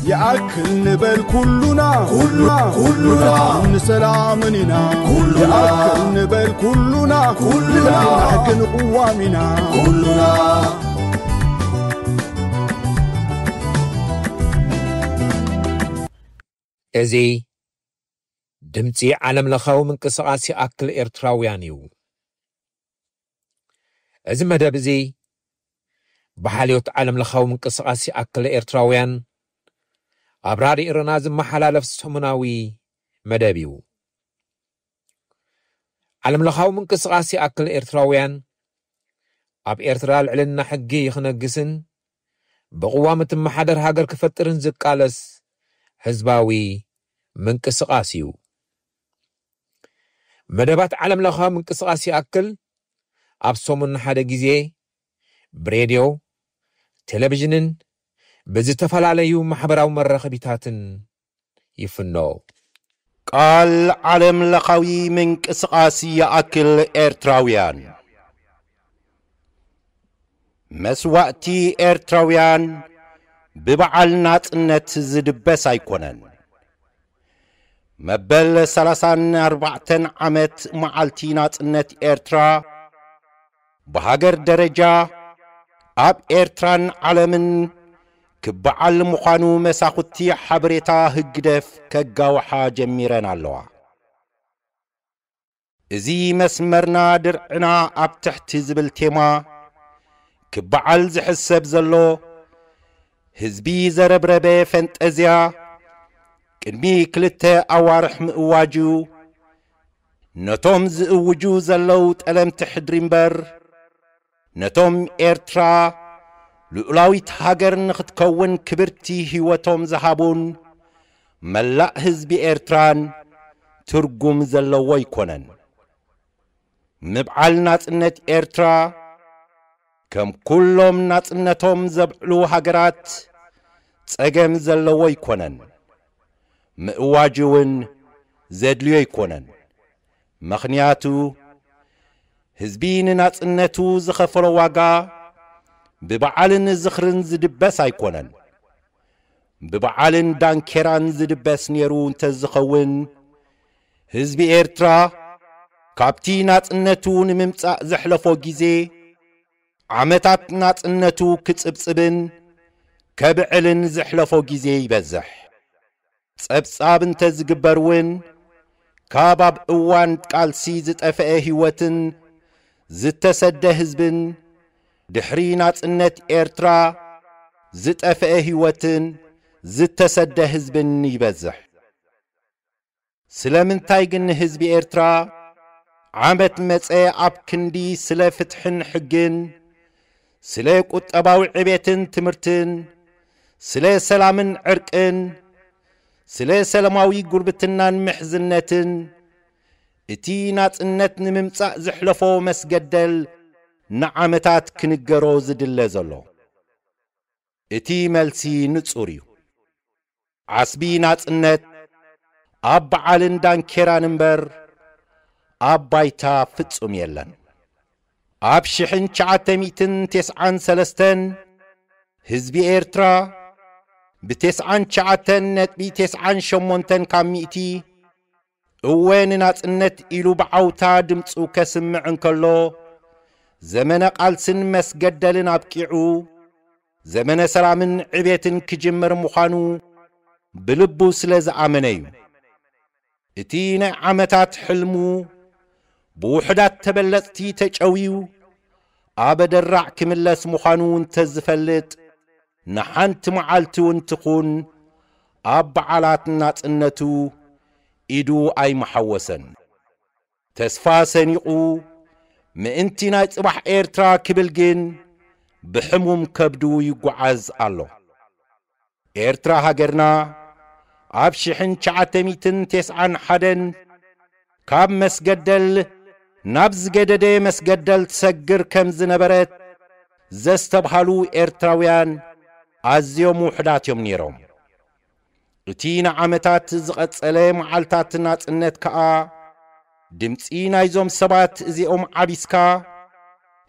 ይኣክል ንበል ኩሉና፣ ኩሉና፣ ኩሉና፣ ንሰላምን ኢና። ኩሉና፣ ይኣክል ንበል ኩሉና፣ ኩሉና፣ ንሕግን ቅዋም ኢና። ኩሉና። እዚ ድምጺ ዓለም ለኻዊ ምንቅስቓስ ይኣክል ኤርትራውያን እዩ። እዚ መደብ እዚ ብሓልዮት ዓለም ለኻዊ ምንቅስቓስ ይኣክል ኤርትራውያን ኣብ ራድዮ ኤረና ዝመሓላለፍ ሰሙናዊ መደብ እዩ። ዓለም ለኻዊ ምንቅስቓስ ይኣክል ኤርትራውያን ኣብ ኤርትራ ልዕልና ሕጊ ክነግስን ብቕዋም እትመሓደር ሃገር ክፈጥርን ዝቃለስ ህዝባዊ ምንቅስቓስ እዩ። መደባት ዓለም ለኻዊ ምንቅስቓስ ይኣክል ኣብ ሰሙን ሓደ ግዜ ብሬድዮ፣ ቴሌቪዥንን ብዝተፈላለዩ ማሕበራዊ መራኸቢታትን ይፍኖ። ቃል ዓለም ለኻዊ ምንቅስቓስ ይኣክል ኤርትራውያን። መስዋእቲ ኤርትራውያን ብበዓል ናጽነት ዝድበስ ኣይኮነን። መበል ሰላሳን ኣርባዕተን ዓመት መዓልቲ ናጽነት ኤርትራ ብሃገር ደረጃ ኣብ ኤርትራን ዓለምን ክበዓል ምዃኑ መሳኹቲ ሓበሬታ ህግደፍ ከጋውሓ ጀሚረን ኣለዋ። እዚ መስመርና ድርዕና ኣብ ትሕቲ ዝብል ቴማ ክበዓል ዝሕሰብ ዘሎ ህዝቢ ዘረብረበ ፈንጠዝያ ቅድሚ ክልተ ኣዋርሕ ምእዋጁ ነቶም ዝእውጁ ዘለዉ ጠለምቲ ሕድሪ እምበር ነቶም ኤርትራ ልኡላዊት ሃገር ንኽትከውን ክብርቲ ህይወቶም ዝሃቡን መላእ ህዝቢ ኤርትራን ትርጉም ዘለዎ ኣይኮነን። ምብዓል ናጽነት ኤርትራ ከም ኩሎም ናጽነቶም ዘብዕሉ ሃገራት ጸገም ዘለዎ ኣይኮነን። ምእዋጅ እውን ዘድልዮ ኣይኮነን። ምኽንያቱ ህዝቢ ንናጽነቱ ዝኸፈሎ ዋጋ ብበዓልን ዝኽርን ዝድበስ ኣይኮነን። ብበዓልን ዳንኬራን ዝድበስ ነይሩ እንተዝኸውን ህዝቢ ኤርትራ ካብቲ ናጽነቱ ንምምጻእ ዘሕለፎ ግዜ ዓመታት ናጽነቱ ክጽብጽብን ከብዕልን ዘሕለፎ ግዜ ይበዝሕ። ጸብጻብ እንተ ዝግበር እውን ካብ ኣብ እዋን ቃልሲ ዝጠፍአ ህይወትን ዝተሰደ ህዝብን ድሕሪ ናጽነት ኤርትራ ዝጠፍአ ህይወትን ዝተሰደ ህዝብን ይበዝሕ። ስለምንታይ ግን ንህዝቢ ኤርትራ ዓመት መጸ ኣብ ክንዲ ስለ ፍትሕን ሕግን፣ ስለ ቁጠባዊ ዕቤትን ትምህርትን፣ ስለ ሰላምን ዕርቅን፣ ስለ ሰላማዊ ጉርብትናን ምሕዝነትን፣ እቲ ናጽነት ንምምጻእ ዘሕለፎ መስገደል ንዓመታት ክንገሮ ዝድለ ዘሎ? እቲ መልሲ ንጹር እዩ። ዓስቢ ናጽነት ኣብ በዓልን ዳንኬራን እምበር ኣብ ባይታ ፍጹም የለን። ኣብ ሽሕን ትሽዓተ ሚእትን ተስዓን ሰለስተን ህዝቢ ኤርትራ ብተስዓን ትሽዓተን ነጥቢ ተስዓን ሸሞንተን ካብ ሚእቲ እወ ንናጽነት ኢሉ ብዓውታ ድምጹ ከስምዕ እንከሎ፣ ዘመነ ቃልስን መስገደልን ኣብቂዑ፣ ዘመነ ሰላምን ዕቤትን ክጅምር ምዃኑ ብልቡ ስለ ዝኣመነ እዩ። እቲ ናይ ዓመታት ሕልሙ ብውሑዳት ተበለጽቲ ተጨውዩ፣ ኣብ ኣደራዕ ክምለስ ምዃኑ እንተዝፈልጥ፣ ንሓንቲ መዓልቲ እውን ትኹን ኣብ በዓላት ናጽነቱ ኢዱ ኣይመሓወሰን። ተስፋ ሰኒቑ፣ ምእንቲ ናይ ጽባሕ ኤርትራ ክብል ግን ብሕሙም ከብዱ ይጓዓዝ ኣሎ። ኤርትራ ሃገርና ኣብ ሽሕን ትሽዓተ ሚእትን ተስዓን ሓደን ካብ መስገደል ናብ ዝገደደ መስገደል ትሰግር ከም ዝነበረት ዘስተብሃሉ ኤርትራውያን ኣዝዮም ውሑዳት እዮም ነይሮም። እቲ ንዓመታት ዝቐጸለ መዓልታት ናጽነት ከኣ ድምጺ ናይዞም ሰባት እዚኦም ዓቢስካ፣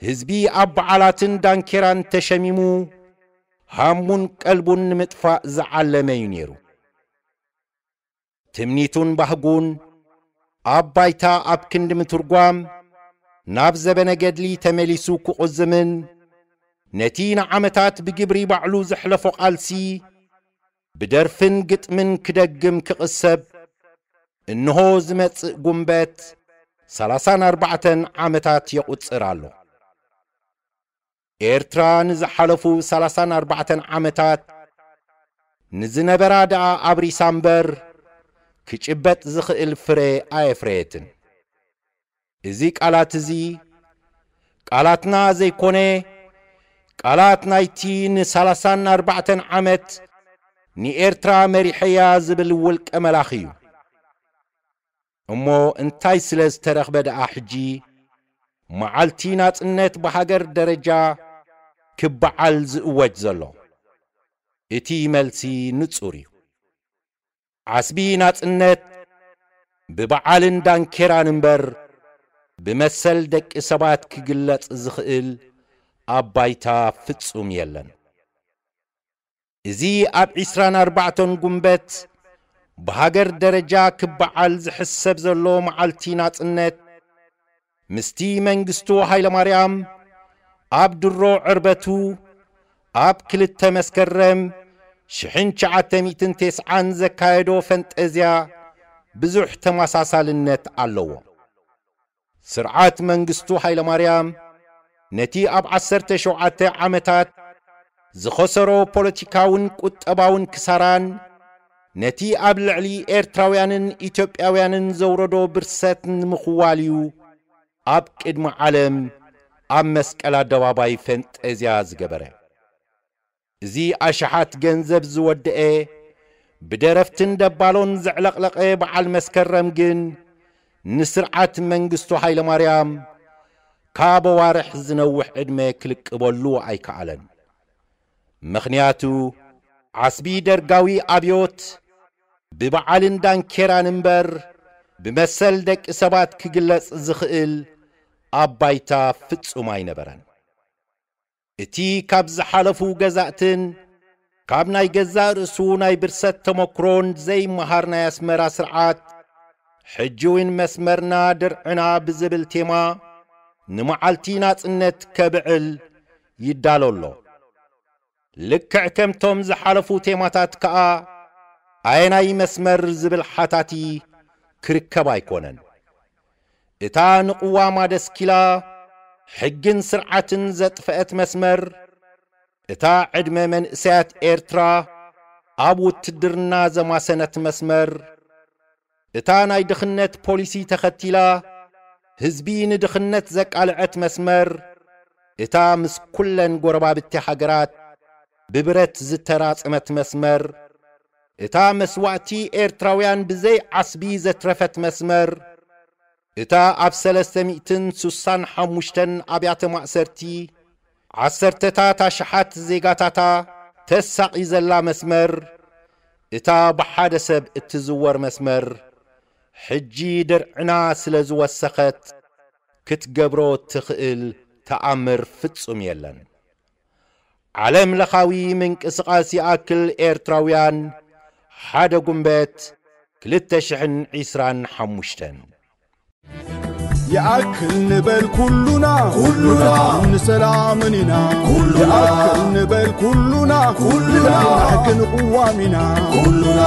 ህዝቢ ኣብ በዓላትን ዳንኬራን ተሸሚሙ፣ ሃሙን ቀልቡን ንምጥፋእ ዝዓለመ እዩ ነይሩ። ትምኒቱን ባህጉን ኣብ ባይታ ኣብ ክንዲ ምትርጓም፣ ናብ ዘበነ ገድሊ ተመሊሱ ክቑዝምን፣ ነቲ ንዓመታት ብግብሪ ባዕሉ ዘሕለፎ ቃልሲ ብደርፍን ግጥምን ክደግም ክቕሰብ፣ እንሆ ዝመጽእ ጉንበት ሰላሳን ኣርባዕተን ዓመታት የቑጽር ኣሎ። ኤርትራ ንዝሓለፉ ሰላሳን ኣርባዕተን ዓመታት ንዝነበራ ደኣ ኣብሪሳ እምበር፣ ክጭበጥ ዝኽእል ፍረ ኣየፍረየትን። እዚ ቃላት እዚ፣ ቃላትና ዘይኮነ፣ ቃላት ናይቲ ንሰላሳን ኣርባዕተን ዓመት ንኤርትራ መሪሐያ ዝብል ውልቀ መላኺ እዩ። እሞ እንታይ ስለ ዝተረኽበ ደኣ ሕጂ መዓልቲ ናጽነት ብሃገር ደረጃ ክበዓል ዝእወጅ ዘሎ? እቲ መልሲ ንጹር እዩ። ዓስቢ ናጽነት ብበዓልን ዳንኬራን እምበር፣ ብመሰል ደቂ ሰባት ክግለጽ ዝኽእል ኣብ ባይታ ፍጹም የለን። እዚ ኣብ ዒስራን ኣርባዕተን ጉንበት ብሃገር ደረጃ ክበዓል ዝሕሰብ ዘሎ መዓልቲ ናጽነት፣ ምስቲ መንግስቱ ሃይለማርያም ኣብ ድሮ ዕርበቱ ኣብ ክልተ መስከረም ሽሕን ትሽዓተ ሚእትን ተስዓን ዘካየዶ ፈንጠዝያ ብዙሕ ተመሳሳልነት ኣለዎ። ስርዓት መንግስቱ ሃይለማርያም ነቲ ኣብ ዓሰርተ ሸውዓተ ዓመታት ዝኸሰሮ ፖለቲካውን ቁጠባውን ክሳራን፣ ነቲ ኣብ ልዕሊ ኤርትራውያንን ኢትዮጵያውያንን ዘውረዶ ብርሰት ንምኽዋል እዩ ኣብ ቅድሚ ዓለም ኣብ መስቀል ኣደባባይ ፈንጠዝያ ዝገበረ። እዚ ኣሽሓት ገንዘብ ዝወደኤ፣ ብደረፍትን ደባሎን ዘዕለቕለቐ በዓል መስከረም ግን፣ ንስርዓት መንግስቱ ሃይለማርያም ካብ ኣዋርሕ ዝነውሕ ዕድመ ክልቅበሉ ኣይከኣለን። ምኽንያቱ፣ ዓስቢ ደርጋዊ ኣብዮት ብበዓልን ዳንኬራን እምበር፣ ብመሰል ደቂ ሰባት ክግለጽ ዝኽእል ኣብ ባይታ ፍጹም ኣይነበረን። እቲ ካብ ዝሓለፉ ገዛእትን ካብ ናይ ገዛእ ርእሱ ናይ ብርሰት ተመክሮን ዘይመሃር ናይ ኣስመራ ስርዓት፣ ሕጂ እውን መስመርና ድርዕና ብዝብል ቴማ ንመዓልቲ ናጽነት ከብዕል ይዳሎ ኣሎ። ልክዕ ከምቶም ዝሓለፉ ቴማታት ከኣ፣ ኣየናይ መስመር ዝብል ሓታቲ ክርከብ ኣይኮነን። እታ ንቅዋም ኣደስኪላ፣ ሕግን ስርዓትን ዘጥፈአት መስመር፣ እታ ዕድመ መንእሰያት ኤርትራ ኣብ ውትድርና ዘማሰነት መስመር፣ እታ ናይ ድኽነት ፖሊሲ ተኸቲላ ህዝቢ ንድኽነት ዘቃልዐት መስመር፣ እታ ምስ ኩለን ጎረባብቲ ሃገራት ብብረት ዝተራጸመት መስመር፣ እታ መስዋእቲ ኤርትራውያን ብዘይ ዓስቢ ዘትረፈት መስመር፣ እታ ኣብ ሰለስተ ሚእትን ስሳን ሓሙሽተን ኣብያተ ማእሰርቲ ዓሰርተታት ኣሽሓት ዜጋታታ ተሳቒ ዘላ መስመር፣ እታ ብሓደ ሰብ እትዝወር መስመር፣ ሕጂ ድርዕና ስለ ዝወሰኸት ክትገብሮ እትኽእል ተኣምር ፍጹም የለን። ዓለም ለኻዊ ምንቅስቓስ ይኣክል ኤርትራውያን ሓደ ጉንበት ክልተ ሽሕን ዕስራን ሓሙሽተን። ይኣክል ንበል ኩሉና ኩሉና ንሰላምን ኢና ኩሉና ይኣክል ንበል ኩሉና ኩሉና ክንቅዋም ኢና ኩሉና